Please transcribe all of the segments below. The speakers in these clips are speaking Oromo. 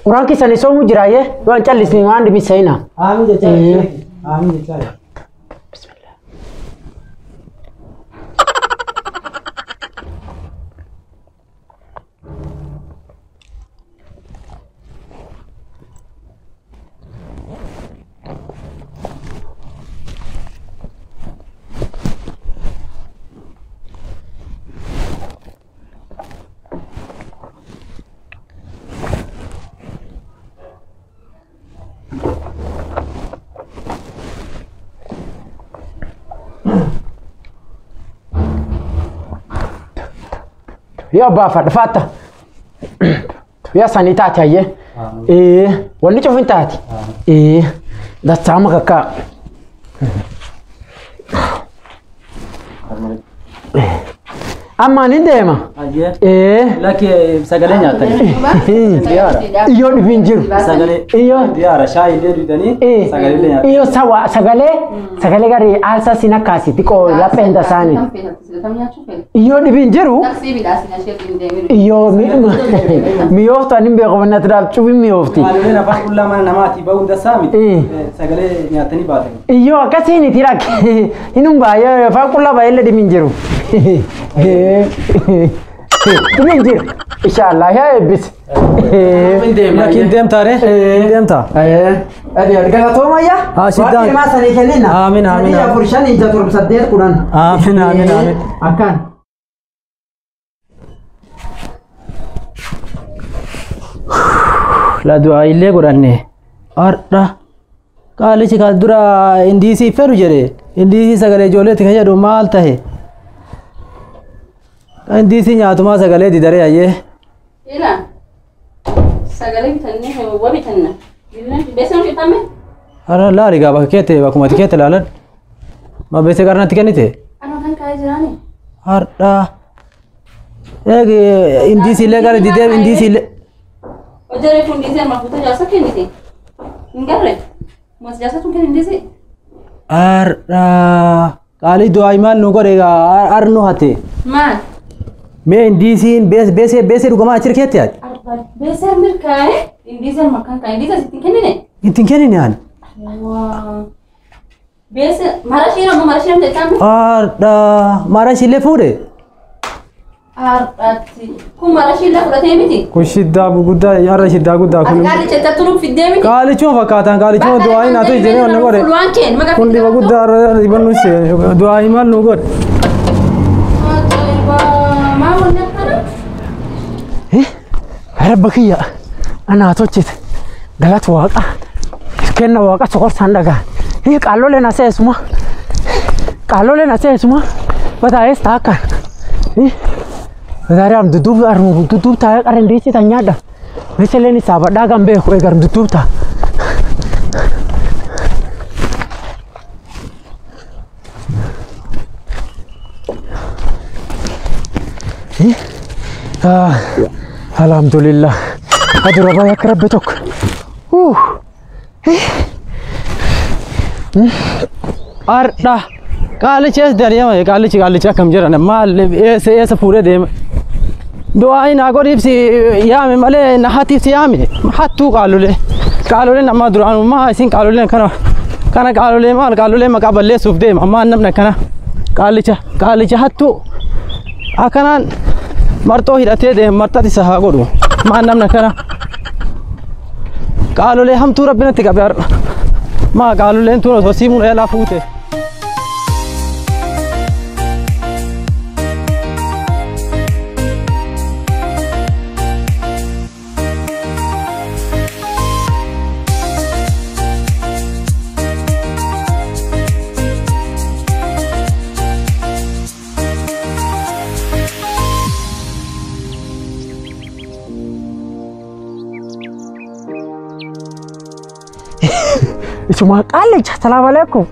Quraan keessan soomu jiraayyee waan callisni waan dhibisayina. Aamin jechaa. Aamin jechaa. Bismillah. Yaa baafadha faatta. Yaa sanii taate hayyee. Wanni cufin taate. Dachaama kakkaa. Amma ani deema. Lakki sagalee nyaatanii. Iyyoo dhibiin jiru. Sagalee. Iyyoo. Diyaara shaayii illee dhugdanii sagalee illee nyaatanii. Iyyoo sawa sagalee sagalee garii aalsa sin akkaasi xiqqoo lapheen tasaani. Iyyoo dhibiin jiru. Iyyoo mi'ooftu ani beeku mannati dhaaf cufin mi'oofti. Qaamoleen afaan qullaa mana namaatii bahuu dasaa miti. Sagalee nyaatanii baatanii. Iyyoo akkasiin itti rakke hinum baay'ee afaan qullaa baay'ee dhibiin jiru. Dhibiin jiru. Inshaallah yaa eebbise. Lakki deemtaa ree? Deemtaa. Galatooma yaa. Haa, siddaan. Waan himaa sanii kennina. Aamin, aamin, 3 aamin. 4 5 6 7 8 10. Aamin, aamin, aamin. Akkaan. La du'aa illee godhanne. Har'a qaalichi kan dura indiisii fedhu jedhe indiisii sagalee ijoolleetti kan jedhu maal tahe? Indiisii nyaatumaa sagalee didaree ayyee. Ila sagalee bitannee waa bitanna. Beeksisa bitame? Har'a laali gaa bakka keette bakkuma ati keette laalan. Ma beeksisa qarnatti kennite? Anoo kan kaa'ee jiraani. Har'a. Eegi indiisii illee gara didee indiisii illee. Hojii kun indiisii amma fuuta jaarsa kennite. Hin garre. Mos jaarsa tun kenni indiisii. Har'a. Qaalii du'aa maal nu godhe gaa arnu hate. Maal? Mee indiisiin beesee beesee dhugamaa achi keetti ati? Beeksisa mirkaa'ee indiisii amma kan kaa'e indiisii asitti hin kennine. Ittiin kennine ani. Waa. Beeksisa marashii ammoo marashii namni ta'e Har'a marashii illee fuudhe. Har'aatti. Kun marashii illee fudhatee miti. Kun shiddaa guddaa har'a shiddaa guddaa Ati qaalicha itti nuuf fiddee miti. Qaalichuma fakkaatan qaalichuma du'aa hin haatu jedhee wanna godhe. Waan keen maqaa Kun dhiba guddaa har'a dhibannu ishee du'aa himaan nu godhe. Ajaa'ibaa! Maal wanni akkana? Rabba kiyya anaa tolchite galata waaqa kenna waaqa soqorsaan dhagaa qaalloleen aseesuma qaalloleen aseesuma bataa'ees taakkaan bataaree am dudduub armu dudduub taa'ee qarreen diichi tan nyaadha meeshaleen isaa badhaa kan beeku eegar dudduub ta'a. Alhamdulillah. Aduh rabbi akka rabbi tokko. Har'a qaalichi eessa deema qaalichi qaalichi akkam jiran maal eessa eessa fuudhee deema. Du'aa hin haa godhi ibsi yaame malee na hati ibsi yaame hattuu qaalolee qaaloleen amma duraan maa isin qaaloleen kana kana qaalolee maal qaalolee maqaa balleessuuf deema ammaa namni akkana qaalicha qaalicha hattuu akkanaan marxoo hidhatee deema marxati isa haa godhu maal namni akkana qaalolee hamtuu rabbi natti qabe har'a maa qaaloleen tun osoo siimuun eelaa fuute. Isuma qaalicha salaamu alaikum.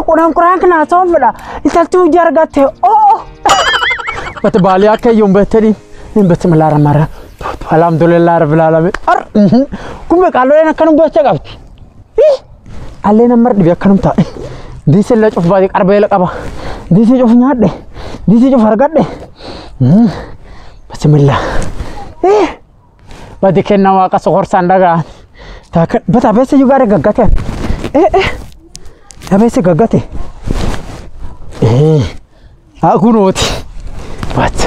Quraan quraan kana soon fedha intalti hojii argatte oo. Bata baalii akka iyyuu hin beektanii hin bismillah rahmaan alhamdulillah rabbil alamin. Ar kumbe qaalloleen akkanum gocha qabdi. Alleen amma dhibe akkanum taa'e. Diisii illee cuf baay'ee qarbeela qaba. Diisii cuf nyaadhe. Diisii cuf argadhe. Bismillah. Badi kenna waaqa sohorsaan dhagaan. Taaka bata beessa iyyuu gaara gaggate. Dhabeessa gaggate. Haa kunooti. Bat.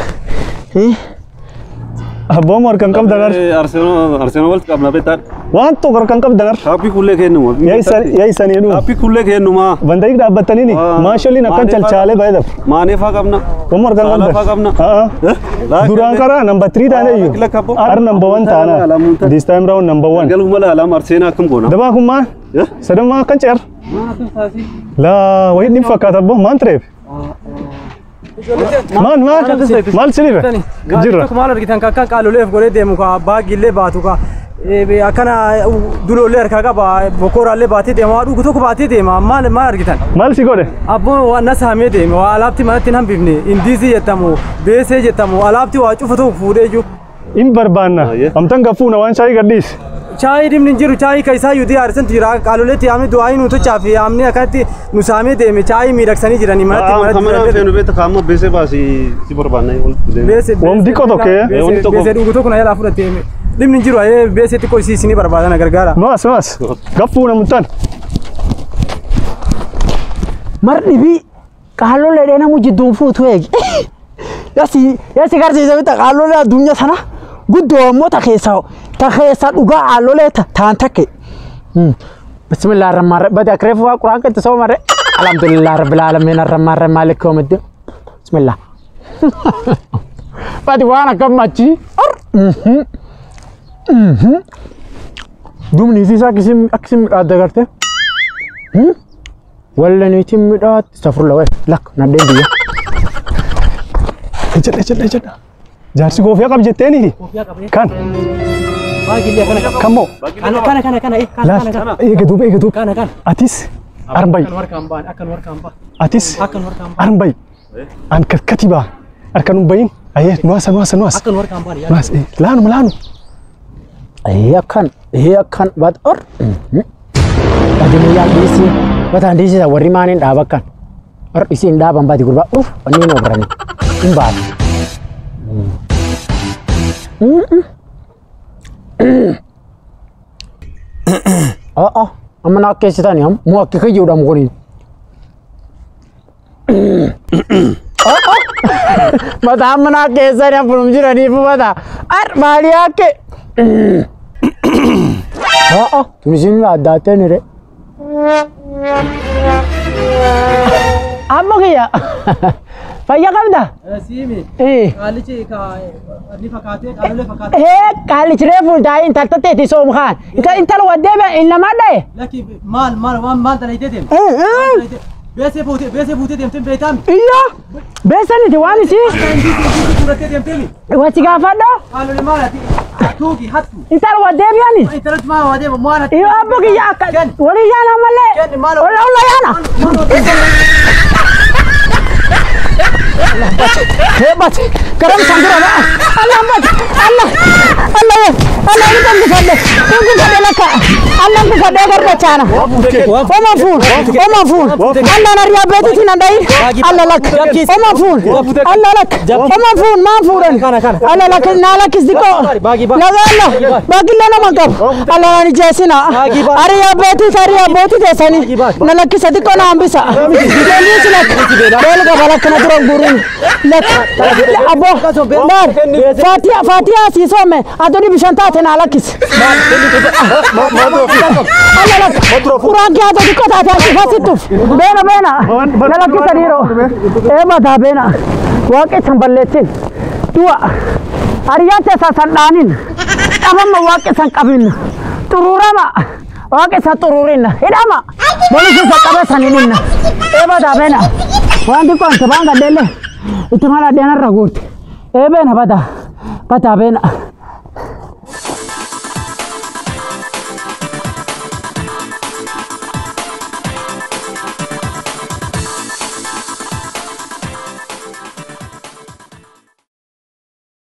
Abboon harkaan qabda gar. Arsenal walitti qabna beektaa. Waan tokko harkaan qabda gar. Kaappii kullee kennuma. Yaa isanii nu. Kaappii kullee kennuma. Bandariik dhaabbataniini. Maasholiin akkan calchaalee baay'ee dafa. Maanee faa qabna. Waan harkaan qabda. Saalaa faa qabna. Duraan karaa number 3 taane iyyuu. Ar number 1 taana. This time round number 1. Galuu mala alaam Arsenal akkam goona. Dabaa kun maal? Sadammaa akkan ceer. Laa wayii dhibba fakkaata abboo maan tureef? Maal maal maal sinife? Jirra. Maal argitan akka qaaloleef godhee deemu ka baagillee baatu ka akkana duloollee harkaa qaba bokooraallee baatee deema waa dhugu tokko baatee deema maal maal argitan? Maal si godhe? Abboon waan na saamee deeme waa alaabti manatti hin hambifne indiisii jettamu beesee jettamu alaabti waa cufa tokko fuudhee jiru. In barbaanna amtan gafuuna waan shaayii gadhiis. Shaayii dhimni hin jiru shaayii ka isaa yuudii aarsantu jira qaaloleetti yaamni du'aayii nu tolchaa fi yaamni akkanatti nu saamee deeme shaayii miidhagsanii jiranii manatti manatti. Feenu beekta kaamma beesee baasii si barbaanna. Wamti qoto kee. Beesee dhugu tokko na jalaa fudhatte dhimni hin jiru beesee xiqqoo isii isinii barbaadana gargaara. Maas maas gafuuna muttan. Marni bi qaalolee dheena jidduun fuutu eegi. Yasi garsiisa bita qaalolee addunyaa sana guddoo ammoo ta keessa dhugaa qaalolee taan takke. Bismillah ar-Rahmaan ar-Rahiim. Badi akreefu waa quraan kan tasoo mare. Alhamdulillah rabbil alamin ar-Rahmaan ar-Rahiim maaliki yawmiddin. Bismillah. Badi waan akkam machi. Dumni isiisaa akkasiin midhaadda garte. Walla niitiin midhaatti. Astagfirullah wayi lakka nadheen biyya. Ejjedha ejjedha ejjedha. Jaarsi goofiyaa qab jetteeni? Kan. Kan moo? Kana kana kana kana kana. Eega duuba eega duuba. Kana kana. Atis armbayi. Atis armbayi. An katkati baa. Harkaan hin bayin. Ayyee nuwaasa nuwaasa nuwaasa. Nuwaasa laanu laanu. Akkan akkan bat or. Badi yaa dhiisi. Bataan dhiisisa warri maaniin dhaaba akkan. Or isiin dhaaban baati gurbaa uf wanni hin obrani. Hin baatu. Amma na keessitani am mu akka kiyyuudhaan kuniin. Mataa amma na keessani ampunum jiraniif mataa. Ar maali akka. Tunisiin addaattee ni re. Amma kiyya. Fayyaa qabda? Siimi. Qaalichi ni fakkaatee qaalolee fakkaatee. Qaalichi reefu daa'in intaltatteeti soom kaan. Intala waddee innamaa dha'e. Lakki maal maal waan maal dalaydee deemte? Beesee fuutee beesee fuutee deemtee beektaami? Iyyo beesee miti waan isii. Fuudhattee deemteemi? Wasi gaafadho. Qaalolee maal ati tuuki hattu. Intala waddee biyyaani? Intalatti maal waddee maal ati? Iyo abbo kiyya akka walii yaana malee. Olla olla yaana. Hebat, garam sandura ba. Allah bat, Allah, Allah, Allah ini kan gufade, kan gufade laka. Allah gufade garba chana. Oma fun, oma fun. Allah nariya beti tinandai. Allah lak, oma fun, Allah lak, oma fun, ma furan. Allah lak, nala kisdiko. Laga Allah, bagilla na mangkap. Allah nani jesina. Ariya beti, ariya beti desani. Nala kisadiko na ambisa. Delis lak, bel ka balak na durang gurung. Lak, abo, bar, Fatiha, Fatiha sisome, adoni bishanta te nalakis. Allah lak, Quran ki adoni kota te fasituf. Bena bena, nalakis adiro. Mata bena, waaqe san balleessin. Dua, ariyaa teessa san dhaanin. Dhabama waaqe san qabin. Xururama, waaqe san xururinna. Hidhama, bolisi san qabe san hidhinna. Mata bena, waan xiqqoo ante baan gadheelle. Itti mala dheenarra guurte. Beena bata, bata beena.